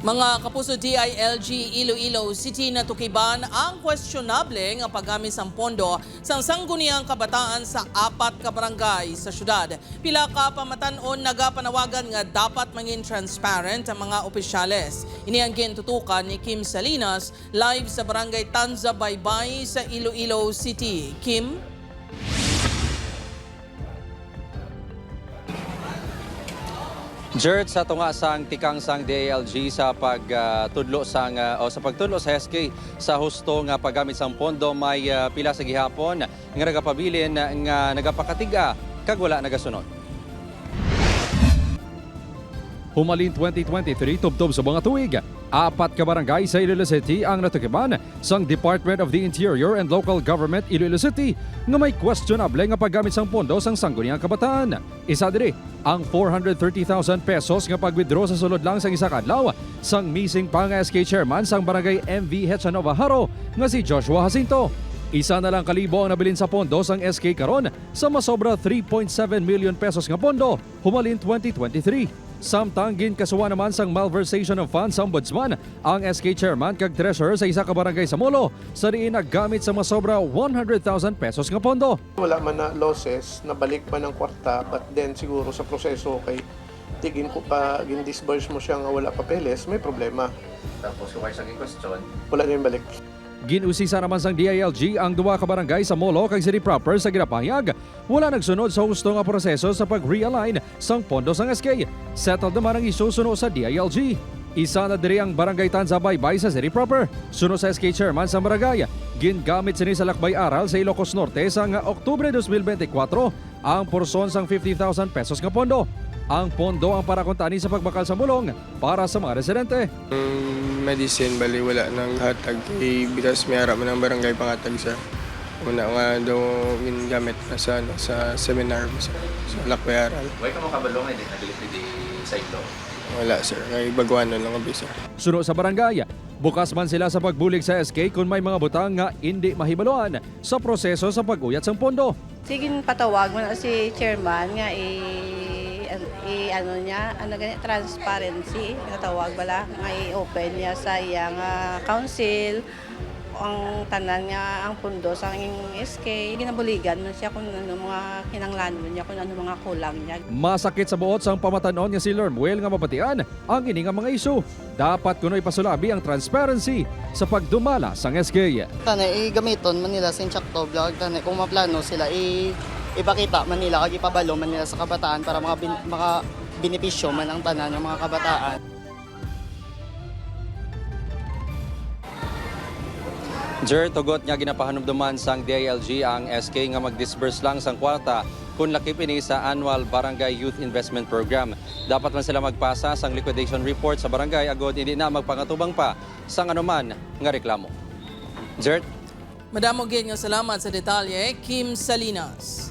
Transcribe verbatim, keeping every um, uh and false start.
Mga kapuso, D I L G Iloilo City natukiban ang questionable nga paggamit sang pondo sang Sangguniang Kabataan sa apat ka barangay sa syudad. Pila ka pamatan-on nagapanawagan nga dapat mangin transparent ang mga opisyales. Ini ang gintutukan ni Kim Salinas, live sa Barangay Tanzabaybay sa Iloilo City. Kim? Jert, sa tunga sang tikang sang D I L G sa pag, ah, tudlo sang, ah, o sa pagtudlo sa S K sa husto nga paggamit sang pondo, may, ah, pila sa gihapon nga nagapabilin nga nagapakatig-a kag wala nagasunod. Humalin twenty twenty-three, tubtob sa mga tuig, apat ka barangay sa Iloilo City ang natukiban sang Department of the Interior and Local Government Iloilo City nga may questionable nga paggamit sang pondo sang Sangguniang Kabataan. Isa diri ang four hundred thirty thousand pesos nga pag-withdraw sa sulod lang sang isa ka adlaw sang missing pa nga S K chairman sang Barangay M V Hechanova Jaro nga si Joshua Jacinto. Isa na lang ka libo ang nabilin sa pondo sang S K karon sa masobra three point seven million pesos nga pondo humalin twenty twenty-three. Samtang ginkasuhan naman sang malversation of funds sa Ombudsman ang S K chairman kag treasurer sa isa ka barangay sa Molo, sa diin naggamit sa masobra one hundred thousand pesos nga pondo. Wala man na losses, nabalik man ang kwarta, but then siguro sa proseso kay di gin ko pa, gin-disburse mo siya nga wala papeles, may problema. Tapos kung kayo sa question, wala na yung balik. Gin-usisa naman sang D I L G ang duha ka barangay sa Molo kag City Proper sa ginapahayag wala nagsunod sa husto nga proseso sa pag-realign sang pondo sang S K. Settled naman ang isyu suno sa D I L G. Isa na diri ang Barangay Tanzabaybay sa City Proper. Suno sa S K chairman sang barangay, gingamit sini sa Lakbay Aral sa Ilocos Norte sang Oktubre dos mil benti kwatro ang porson sang fifty thousand pesos nga pondo. Ang pondo ang para kuntani sa pagbakal sa bulong para sa mga residente. Ang medicine, bali, wala nang hatag kay because may ara man ang barangay pangatag sa una nga daw gingamit na sa, ano, sa seminar sa, sa Lakbay Aral. Why ka makabalo nga di nabilin di sa ilo? Wala, sir. Kay baguanon lang abi, sir. Suno sa barangay, bukas man sila sa pagbulig sa S K kung may mga butang nga indi mahibaluan sa proseso sa pag-uyat sang pondo. Sige, patawag mo na si chairman nga i-, i-, ano niya, ano gani, transparency, natawag bala, nga i-open niya sa iya nga council ang tanan nga ang pundo sa S K. Ginabuligan man siya kung ano mga kinanglanon niya, kung ano mga kulang niya. Masakit sa buot sang pamatan-on nga si Lermuel nga mabatian ang ini nga mga isyu. Dapat kuno ipasulabi ang transparency sa pagdumala sang S K. Tana, igamiton man nila sing Chaktob, kag tana, kung maplano sila, i-, ipakita man nila, kag ipabalo man nila sa kabataan para maka bin-, maka benepisyo man ang tanan nga mga kabataan. Jer, tugot nga ginapahanumduman sang D I L G ang S K nga mag-disburse lang sang kwarta kung lakip ini sa Annual Barangay Youth Investment Program. Dapat man sila magpasa sang liquidation report sa barangay agod indi na magpangatubang pa sang anuman nga reklamo. Jer? Madamo gid nga salamat sa detalye, Kim Salinas.